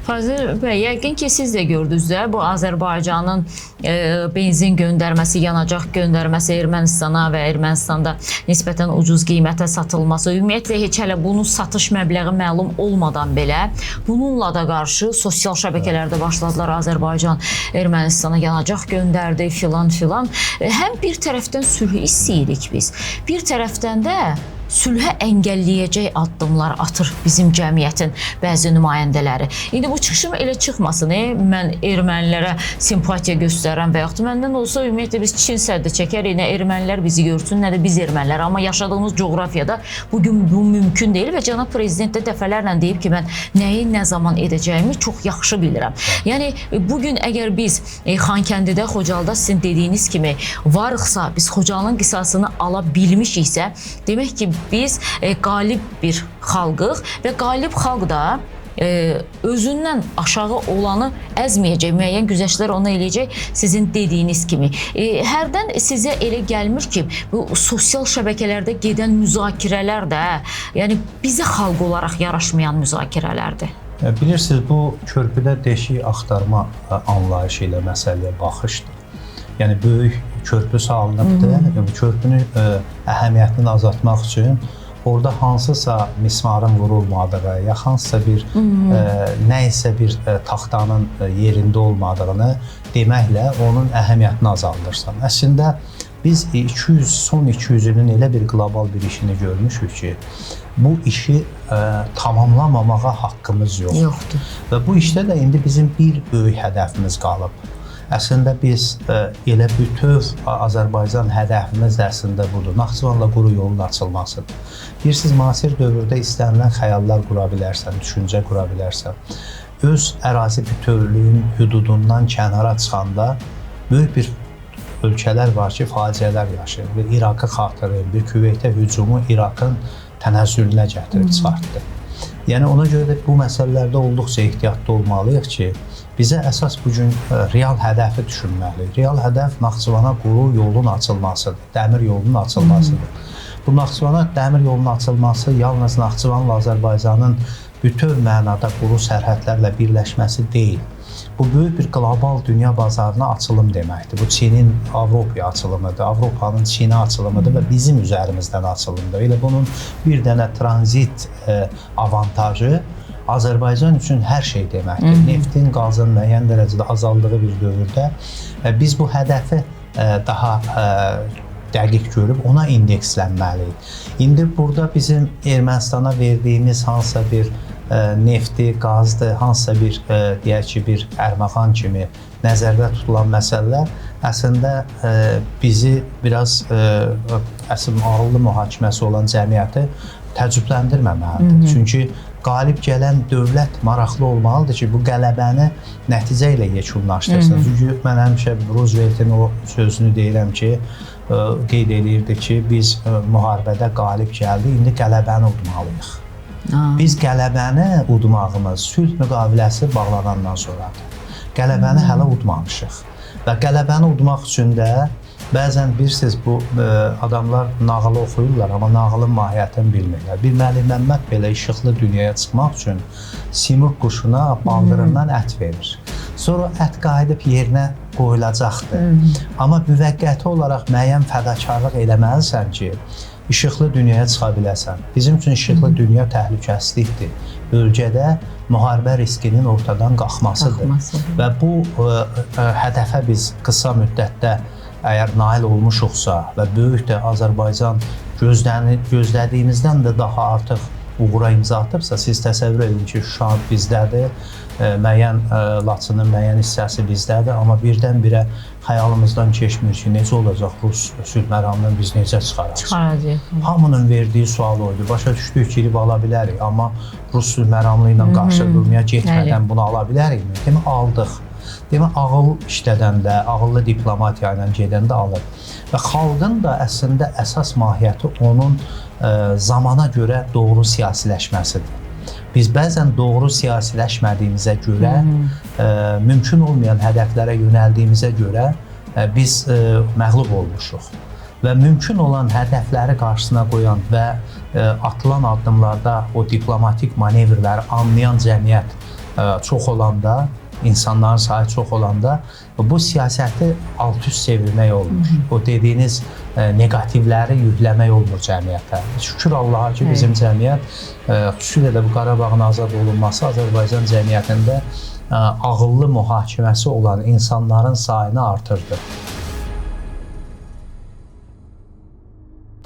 Fazil bəy, yəqin ki, siz də gördünüz də bu Azərbaycanın benzin göndərməsi, yanacaq göndərməsi Ermənistana və Ermənistanda nisbətən ucuz qiymətə satılması, ümumiyyətlə heç hələ bunun satış məbləği məlum olmadan belə bununla da qarşı sosial şəbəkələrdə başladılar Azərbaycan Ermənistana yanacaq göndərdi filan filan. Həm bir tərəfdən sülh istəyirik biz, bir tərəfdən də sülhə əngəlləyəcək addımlar atır bizim cəmiyyətin bəzi nümayəndələri. İndi bu çıxışım elə çıxmasın, mən ermənilərə simpatiya göstərəm və yaxud məndən olsa ümumiyyətlə biz Çin səddi çəkərik, nə ermənilər bizi görsün, nə də biz ermənilər. Amma yaşadığımız coğrafiyada bugün bu mümkün deyil və cənab prezident də dəfələrlə deyib ki, mən nəyi nə zaman edəcəyimi çox yaxşı bilirəm. Yəni bugün əgər biz Xankəndidə, Xocalıda sizin dediyiniz kimi varıqsa, biz Xocalının qisasını ala bilmişiksə, demək ki, biz qalib bir xalqıq və qalib xalq da özündən aşağı olanı əzməyəcək, müəyyən güzəştlər ona eləyəcək sizin dediyiniz kimi. Hərdən sizə elə gəlmir ki, bu sosial şəbəkələrdə gedən müzakirələr də, yəni bizə xalq olaraq yaraşmayan müzakirələrdir. Bilirsiniz, bu körpüdə deşik axtarma anlayışı ilə məsələyə baxışdır. Yəni böyük körpü salınıbdır. Bu körpünün əhəmiyyətini azaltmaq üçün orada hansısa mismarın vurulmadığı, ya hansısa bir nə isə bir taxtanın yerində olmadığını deməklə onun əhəmiyyətini azaldırsan. Əslində biz 200 son 200 ilin elə bir qlobal bir işini görmüşük ki, bu işi tamamlamamağa haqqımız yoxdur. Və bu işdə də indi bizim bir böyük hədəfimiz qalıb. Əslində biz elə bütöv Azərbaycan hədəfimiz də əslində budur. Naxçıvanla quru yolun açılmasıdır. Bilirsiniz, müasir dövrdə istənilən xəyallar qura bilərsən, düşüncə qura bilərsən. Öz ərazi bütövlüyün hüdudundan kənara çıxanda böyük bir ölkələr var ki, faciələr yaşayır. Bir İraqı xatırlayın, bir Küveytə hücumu İraqın tənəzzülünə gətirib çıxartdı. Yəni ona görə də bu məsələlərdə olduqca ehtiyatlı olmalıyıq ki, bizə əsas bu gün real hədəfi düşünməliyik. Real hədəf Naxçıvana quru yolun açılmasıdır, dəmir yolunun açılmasıdır. Bu Naxçıvana dəmir yolunun açılması yalnız Naxçıvanla Azərbaycanın bütöv mənada quru sərhədlərlə birləşməsi deyil. Bu böyük bir qlobal dünya bazarına açılım deməkdir. Bu Çinin Avropaya açılımıdır, Avropanın Çinə açılımıdır və bizim üzərimizdən açılımdır. Elə bunun bir dənə tranzit avantajı Azərbaycan üçün hər şey deməkdir. Neftin, qazın müəyyən dərəcədə azaldığı bir dövrdə biz bu hədəfi daha dəqiq görüb ona indekslənməliyik. İndi burada bizim Ermənistana verdiyimiz hansısa bir nefti, qazdı, hansısa bir deyək ki, bir ərmağan kimi nəzərdə tutulan məsələlər əslində bizi biraz əsl ağıllı mühakiməsi olan cəmiyyəti təəccübləndirməməlidir. Çünki qalib gələn dövlət maraqlı olmalıdır ki, bu qələbəni nəticə ilə yekunlaşdırsın. Çünki mən həmişə Rooseveltin o sözünü deyirəm ki, qeyd eləyirdi ki, biz müharibədə qalib gəldik, indi qələbəni udmalıyıq. Biz qələbəni udmağımız sülh müqaviləsi bağlanandan sonradır. Qələbəni hələ udmamışıq. Və qələbəni udmaq üçün də bəzən bilirsiniz, bu adamlar nağılı oxuyurlar, amma nağılın mahiyyətini bilmirlər. Bir Məlik Məmməd belə işıqlı dünyaya çıxmaq üçün Simurq quşuna baldırından ət verir. Sonra ət qayıdıb yerinə qoyulacaqdır. Amma müvəqqəti olaraq müəyyən fədakarlıq eləməlisən ki, işıqlı dünyaya çıxa biləsən. Bizim üçün işıqlı dünya təhlükəsizlikdir. Bölgədə müharibə riskinin ortadan qalxmasıdır. Və bu hədəfə biz qısa müddətdə əgər nail olmuşuqsa və böyük də Azərbaycan gözlədiyimizdən də daha artıq uğura imza atıbsa, siz təsəvvür edin ki, Şuşa bizdədir, müəyyən Laçının müəyyən hissəsi bizdədir, amma birdən-birə xəyalımızdan keçmir ki, necə olacaq Rus sülh məramından biz necə çıxaracaq? Hamının verdiyi sual oydu. Başa düşdük ki, girib ala bilərik, amma Rus sülh məramlı ilə qarşı durmaya getmədən bunu ala bilərikmi? Demək, aldıq. Demək, ağıl işlədəndə, ağıllı diplomatiya ilə gedəndə alır. Və xalqın da əslində əsas mahiyyəti onun zamana görə doğru siyasiləşməsidir. Biz bəzən doğru siyasiləşmədiyimizə görə, mümkün olmayan hədəflərə yönəldiyimizə görə biz məğlub olmuşuq. Və mümkün olan hədəfləri qarşısına qoyan və atılan addımlarda o diplomatik manevrləri anlayan cəmiyyət çox olanda, insanların sayı çox olanda bu siyasəti alt-üst çevirmək olmur. O dediyiniz neqativləri yükləmək olmur cəmiyyətə. Şükür Allaha ki, bizim cəmiyyət, xüsusilə də bu Qarabağın azad olunması Azərbaycan cəmiyyətində ağıllı mühakiməsi olan insanların sayını artırdı.